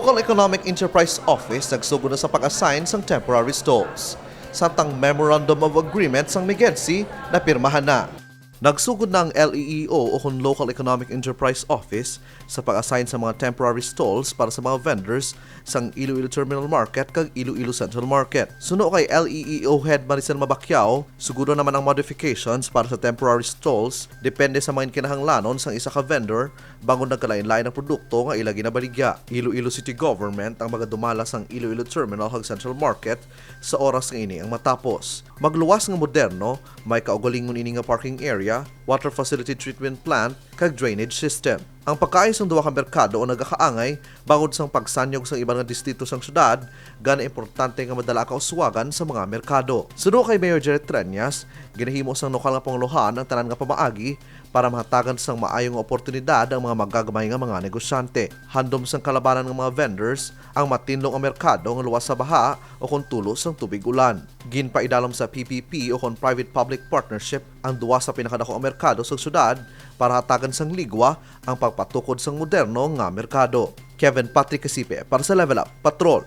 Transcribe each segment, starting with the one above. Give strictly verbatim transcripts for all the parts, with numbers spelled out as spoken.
Local Economic Enterprise Office nagsugod na sa pag-assign sang temporary stalls, samtang Memorandum of Agreement sang MIGEDSI napirmahan na. Nagsugod na ang L E E O o kon Local Economic Enterprise Office sa pag-assign sa mga temporary stalls para sa mga vendors sang Iloilo Terminal Market kag Iloilo Central Market. Suno kay L E E O Head Maricel Mabacquiao, suguro naman ang modifications para sa temporary stalls depende sa mga kinahanglanon sang isa ka vendor bangod nagkalain-lain ang produkto nga ila ginabaligya. Iloilo City Government ang magadumala sang Iloilo Terminal kag Central Market sa oras nga ini ang matapos. Magluwas nga moderno, may kaugalingon ini nga parking area, water facility treatment plant, kag drainage system. Ang pagkaayo sang duha ka merkado ang nagakaangay bangod sang pagsanyog sang iban nga distrito sang syudad, gani importante nga madala ang kauswagan sa mga merkado. Suno kay Mayor Jerry Treñas, ginahimo sang lokal nga pangulohan ang tanan nga pamaagi para mahatagan sang maayo nga oportunidad ang mga magagmay nga mga negosyante. Handom sang kalabanan nga mga vendors ang matinlo nga merkado nga luwas sa baha o kon tulo sang tubig ulan. Ginpaidalom sa P P P o kon private-public partnership ang duwa sa pinakadako nga merkado sa syudad para hatagan sang ligwa ang pagpatukod sang moderno nga merkado. Kevin Patrick Casipe para sa Level Up Patrol.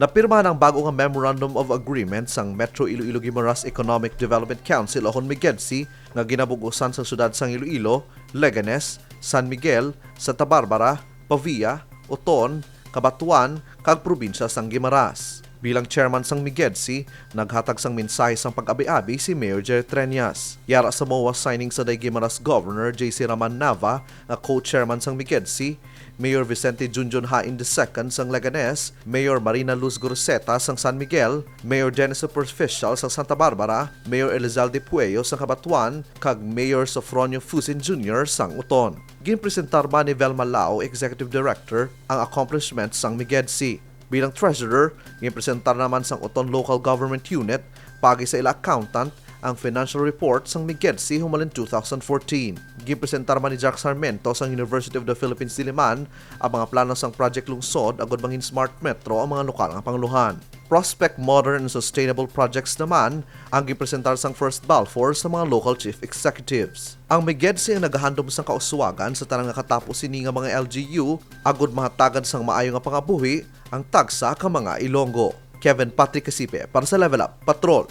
Napirmahan ang bago nga Memorandum of Agreement sang Metro Iloilo Guimaras Economic Development Council o kon MIGEDSI nga ginabug-usan sang syudad sang Iloilo, Leganes, San Miguel, Santa Barbara, Pavia, Oton, Cabatuan, kag probinsya sang Guimaras. Bilang chairman sang MIGEDSI, naghatag sang mensahe sang pag-abi-abi si Mayor Jerry Treñas. Yara sa MOA signing sa day Guimaras Governor J C Raman Nava nga co-chairman sang MIGEDSI, Mayor Vicente Junjun Hain the second sang Leganes, Mayor Marina Luz Goroseta sang San Miguel, Mayor Dennis Superficial sang Santa Barbara, Mayor Elizalde Pueyo sang Cabatuan, kag Mayor Sofronio Fusin Junior sang Oton. Ginpresentar man ni Velma Lao, Executive Director, ang accomplishments sang MIGEDSI. Bilang treasurer, ginpresentar naman sang Oton Local Government Unit paagi sa ila accountant ang financial report sang MIGEDSI humalin two thousand fourteen. Ginpresentar man ni Jack Sarmiento sang University of the Philippines Diliman ang mga plano sang Project Lungsod agud mangin Smart Metro ang mga lokal nga pangulohan. Prospect modern and sustainable projects naman ang gipresentar sang First Balfour sa mga local chief executives. Ang MIGEDSI ang nagahandom sang kauswagan sa tanan nga katapos sini nga mga L G U agud mahatagan sang maayo nga pangabuhi ang tagsa ka mga Ilonggo. Kevin Patrick Casipe para sa Level Up Patrol.